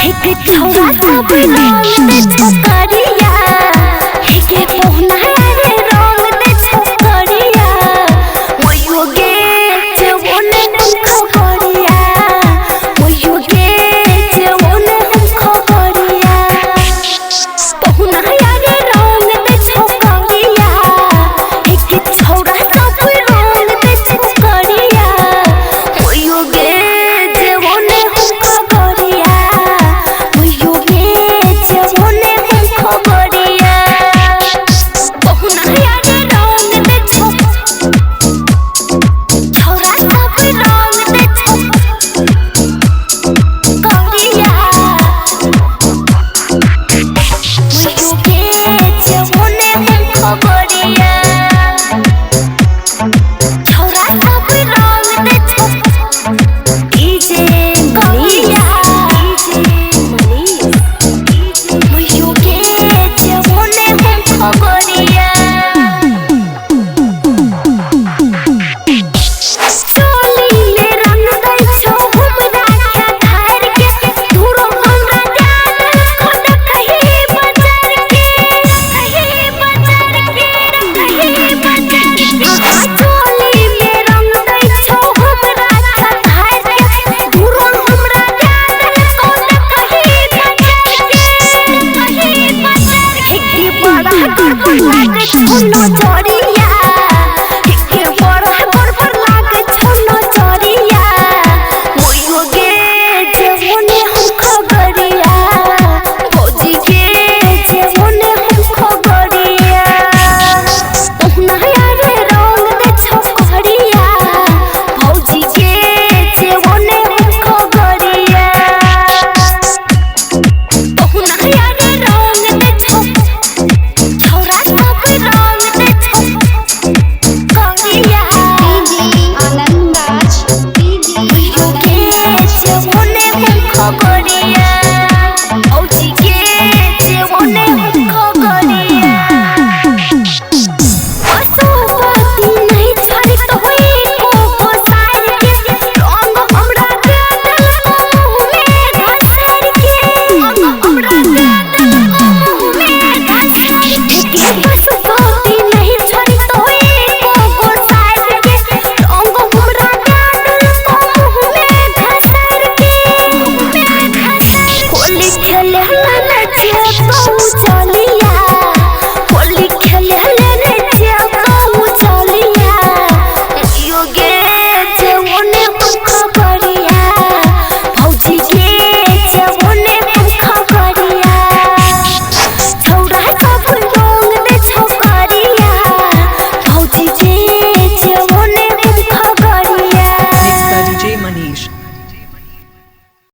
हे छौरा सब रंग दे छोकरिया, हे पहुना रे रंग दे छोकरिया। मइयो गे जेवने हम खबरिया, मइयो गे जेवने हम खबरिया। पहुना रे रंग दे छोकरिया, हे छौरा सब रंग दे छोकरिया। मइयो गे जेवने हम खबरिया, मइयो गे जेवने हम खबरिया। पहुना रे रंग दे छौरा सब रंग दे छोकरिया। मइयो गे जेवने हम खबरिया, छौरा सब रंग दे डीजे करिया। मइयो गे जेवने हम खबरिया। चोली में रंग दै छौ हमरा धार के, धुरो हमरा जान खुद कहीं बाजार के, कहीं बाजार के, कहीं बाजार के। चोली में रंग दै छौ हमरा धार के, धुरो हमरा जान खुद कहीं बाजार के, कहीं बाजार के। हे बड़ा गड़बड़ लागे छौ नजरिया, हे बड़ा गड़बड़ लागे छौ नजरिया। मइयो गे जेवने हम खगड़िया, भौजी गे जेवने हम खगड़िया। पहुना रे रंग दे छोकरिया, भौजी गे जेवने हम खगड़िया। पहुना रे रंग दे छौरा सब रंग दे छोकरिया। डीजे आनंद डीजे मइयो गे जेवने हम खगड़िया, भौजी गे जेवने हम खगड़िया। पशुपति नहीं छोड़ी तो होई को गोसार के, रंग हमरा दे देलको मुँह में घसार के, रंग हमरा दे देलको मुँह में घसार के। पशुपति नहीं छोड़ी तो होई को गोसार के, रंग हमरा दे देलको मुँह में घसार के, मुँह में घसार के। होली खेले ला नचे बहु चलिया।